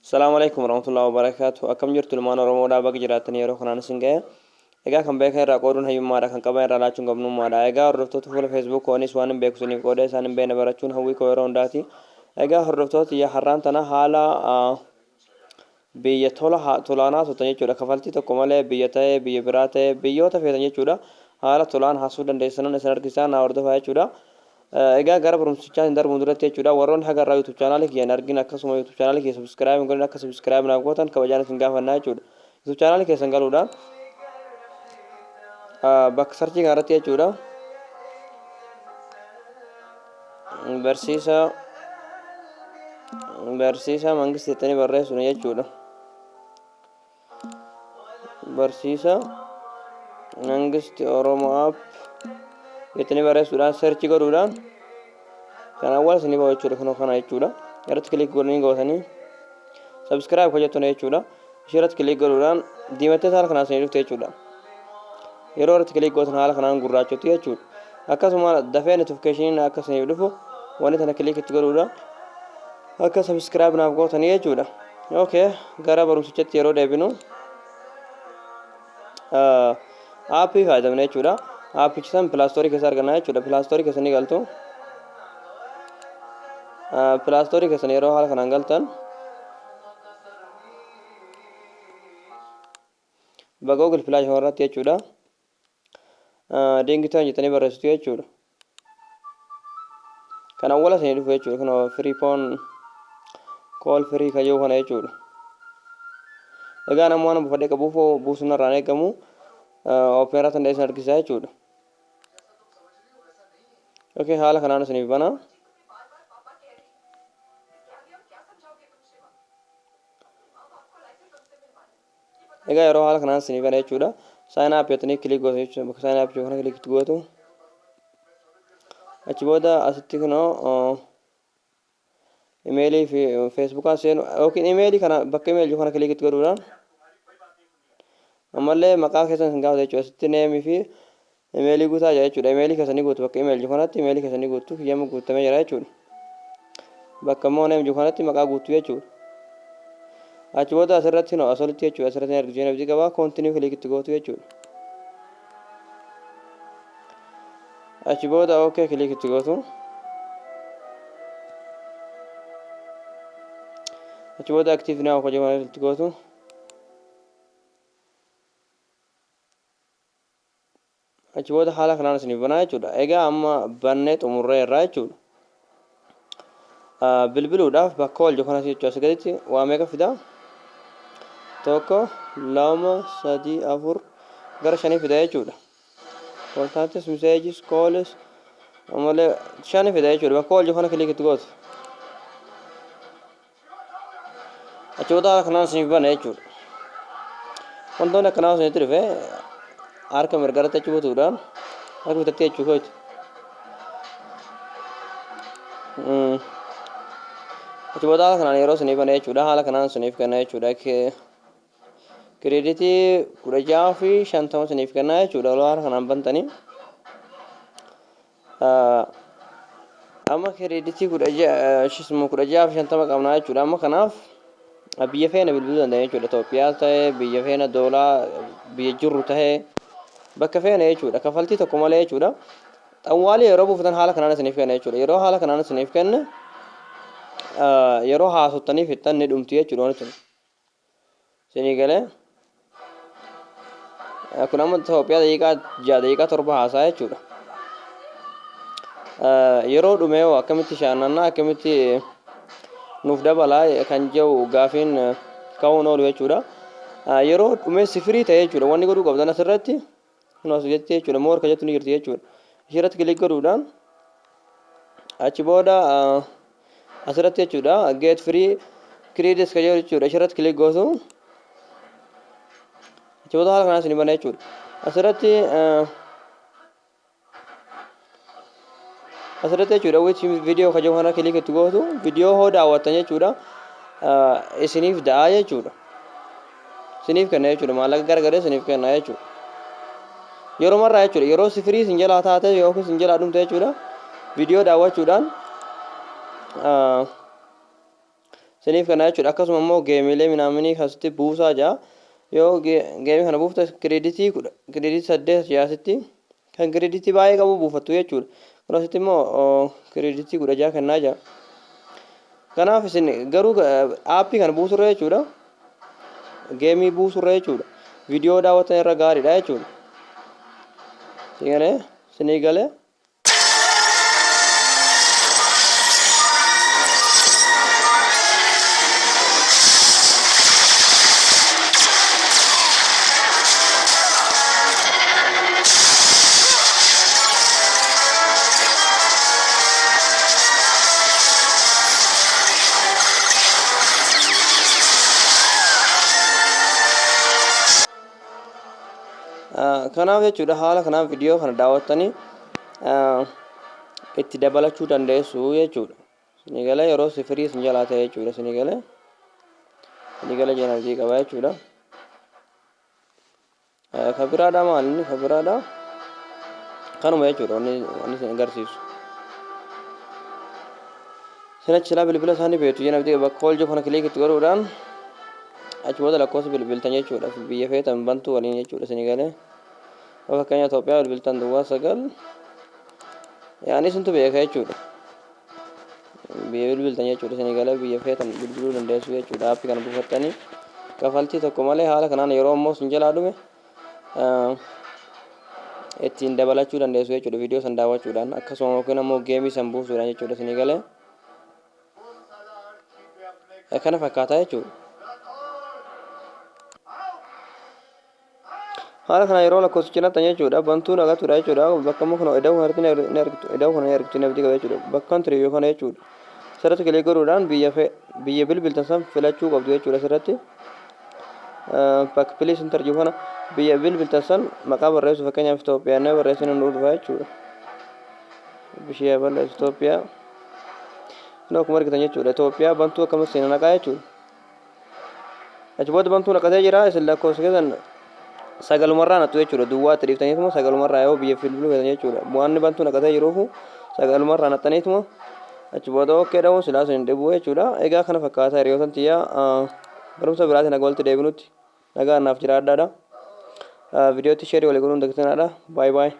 Salaamu alaikum warahmatullahi wabarakatuh. Akkam jirtu ilmaan Oromoodhaa baga jiraattanii yeroo kanaan isin ga'e. Egaa kan beekan irraa qooduun hayyummaadha, kan qaban irraa laachuun gamnummaadha. Egaa hordoftoota fuula Facebook koonis waan hin beeku isiniif qoodee isaan hin beekne barachuun hawwii koo yeroo hundaati. Egaa hordoftoota tiyya har'aan tana haala biyya tola tolaan haasoftan jechuudha. Kafaltii tokko malee biyya ta'ee biyya biraa ta'ee biyyoota feetan jechuudha. Haala tolaan haasofuu dandeessanan isin argisiisa naa hordofaa jechuudha. Egaa gara barumsichaatiin darbuun duratti jechuudha warroonni haga irraa YouTube channel kiyya hin argin akkasuma YouTube channel kiyya subscribe hin godhin akka subscribe naaf gootan kabajaan isin gaafannaa jechuudha. YouTube channel keessan galuudhaan bakka sarchii kana irratti jechuudha barsiisaa barsiisaa mangistii jettanii barreessuun jechuudha. Barsiisa Mangisti Oromo App jettanii barreessuudhaan search godhuudhaan kan awwaal isinii bahu jechuudha kunoo kana jechuudha. Irratti kilik godhanii gootanii subscribe kan jettuun jechuudha. Ishee irratti kilik godhuudhaan diimattee haala kanaan isinii dhufte jechuudha. Yeroo irratti kilik gootan haala kanaan gurraachotti jechuudha. Akkasuma dafee notification akka isiniif dhufu wanni tana kilik itti godhuudha. Akka subscribe naaf gootanii jechuudha. Okay, gara barumsichatti yeroo deebinu aappii fayyadamna jechuudha. Aappichi san Play Store keessa arganna jechuudha. Play Store keessa ni galtu. Play Store keessan yeroo haala kanaan galtan bakka Google Play irratti jechuudha. Dingtone jettanii barreessitu jechuudha. Kan awwala isinii dhufu jechuudha. Kun free phone call free kayyoo kana jechuudha. Egaa nama waan buufadhee qabuuf buusuun irraan eegamu open irratti hundee isin argisiisa jechuudha. Okay, haala kanaan isiniif bana. Egaa yeroo haala kanaan isinii bana jechuudha. Sign up jettanii click gootu jechuudha. Bakka sign up jiru kana click itti gootu. Achi booda asitti kunoo imeelii fi feesbuukaan seenu yookiin imeelii kana bakka imeelii jiru kana click itti godhuudhaan ammallee maqaa keessan isin gaafata jechuudha. Asitti name fi imeelii guutaa jira jechuudha. Imeelii keessanii guutu bakka imeelii jiru kanatti imeelii keessanii guutu kiyyama guutamee jira jechuudha. Bakka immoo name jiru kanatti maqaa guutuu jechuudha. Achi booda asirratti no asolitti jechuudha. Asirratti argitu abdii qaba. Continue click itti gootu jechuudha. Achi booda okay click itti gootu. Achi booda active now hojii kana itti gootu. Achi booda haala kanaan isiniif banaa jechuudha. Egaa amma bannee xumurree irraa jechuudha. Bilbiluudhaaf bakka wal jiru kanas jechuudha. Asii gaditti waa meeqa fida? Tokko, lama, sadii, afur gara shanii fida jechuudha. Contacts, messages, calls ammallee shanii fida jechuudha. Bakka wal jiru kana click itti gootu. Achi booda haala kanaan isiniif bana jechuudha. Wantoonni akkanaa isinitti dhufe harka mirgaratti achi butuudhaan harka bitatti jechuu kooti. Achi booda haala kanaan yeroo isiniif bana jechuudha. Haala kanaan isiniif kenna jechuudha. Kireeditii 16 fi 50 isiniif kenna jechuudha. Haala kanaan bantanii. Amma kireeditii 16 fi 50 qabnaa jechuudha. Amma kanaaf biyya feena bilbiluu dandeenya jechuudha. Itoophiyaa ta'ee biyya feena doolaa biyya jirru ta'ee bakka feena jechuudha. Kafaltii tokko malee jechuudha. Xawwaalii yeroo buufatan haala kanaan isiniif kenna jechuudha. Yeroo haala kanaan isiniif kenne yeroo haasottanii fixxan ni dhumti jechuudha wanti sun. Isinii galee kun amma Itoophiyaa daqiiqaa 6 daqiiqaa 7 haasaa jechuudha. Yeroo dhumee hoo akkamitti shaannannaa akkamitti nuuf dabalaa kan jedhu gaafiin ka'uun oolu jechuudha. Yeroo dhumee sifirii ta'e jechuudha. Wanni godhuu qabdan asirratti kun as jetti jechuudha. More ka jettu ni jirti jechuudha. Ishee irratti click godhuudhaan achi booda asirratti jechuudha get free credits ka jedhu jechuudha. Ishee irratti click gootu. Achi booda haala kanaan isin bana jechuudha. Asirratti jechuudha watch video ka jedhu kana click itti gootu viidiyoo hoo daawwattan jechuudha isiniif da'a jechuudha. Isiniif kenna jechuudha maallaqa gargaree isiniif kenna jechuudha. Yeroo marraa jechuudha yeroo sifirii isin jalaa taate yookiin isin jalaa dhumte jechuudha viidiyoo daawwachuudhaan Isiniif kenna jechuudha. Akkasuma immoo geemiilee minaaminii asitti buusaa jira. Yoo geemii kana buufta kireeditii 10, kireeditii 8 jira asitti. Kan kireeditii baay'ee qabu buufattu jechuudha. Kun asitti immoo kireeditii 16 kennaa jira. Kanaaf isin garuu aappii kana buusurra jechuudha. Geemii buusurra jechuudha. Viidiyoo daawwatan irra gaariidha jechuudha. Sinii sinii galee. Kanaaf jechuudha haala kanaan viidiyoo kana daawwattanii itti dabalachuu dandeessu jechuudha. Isinii galee yeroo sifirii isin jalaa ta'e jechuudha isinii galee. Isinii galee jeenabdii qaba jechuudha. Ka biraadha maal inni ka biraadha kanuma jechuudha wanni wanni isin agarsiisu. Isin achi silaa bilbila isaanii beektu jeenabdii bakka ol jiru kana kiliik itti godhuudhaan achi booda lakkoofsa bilbiltan jechuudha biyya feetan bantuu waliin jechuudha isinii galee. Fakkeenya Itoophiyaa bilbiltan duwwaa 9 yaani isintu beeka jechuudha. Biyya bilbiltan jechuudha isinii galee biyya feetan bilbiluu dandeessu jechuudha aappii kana buufattanii kafaltii tokko malee haala kanaan yeroo immoo isin jalaa dhume ittiin dabalachuu dandeessu jechuudha viidiyoo san daawwachuudhaan akkasuma yookiin ammoo geemii san buusuudhaan jechuudha isinii galee kana fakkaataa jechuudha. Haala kana yeroo lakkoofsicha naqxan jechuudha bantuun agatudha jechuudha bakka immoo kana ida'uu kanatti ni argitu ida'uu kana ni argitu ni abdii qaba jechuudha bakka kan ture yoo kana jechuudha asirratti kilik godhuudhaan biyya biyya bilbiltan san filachuu qabdu jechuudha asirratti bakka please enter jiru kana biyya bilbiltan san maqaa barreessu fakkeenyaaf Itoophiyaa inni barreessu ni dhufa jechuudha bishee balleessu Itoophiyaa inni akkuma argitan jechuudha Itoophiyaa bantuu akkamitti seena naqaa jechuudha. Achi booda bantuu naqatee jira. Isin lakkoofsa keessan sagalumarraa naqxu jechuudha. Duwwaa itti dhiiftaniituma sagalumarraa yoo biyya bilbiluu feetan jechuudha. Waan bantuu naqatee jiruufu sagalumarraa naqxaniituma achi booda okkee dha'uun silaa isin hin dhibu jechuudha. Egaa kana fakkaata hiriyootan tiyyaa barumsa biraatiin haga walitti deebinutti nagaan naaf jiraadhaadha. Viidiyootti sheerii walii godhuun dagatinaadha. Baay baay.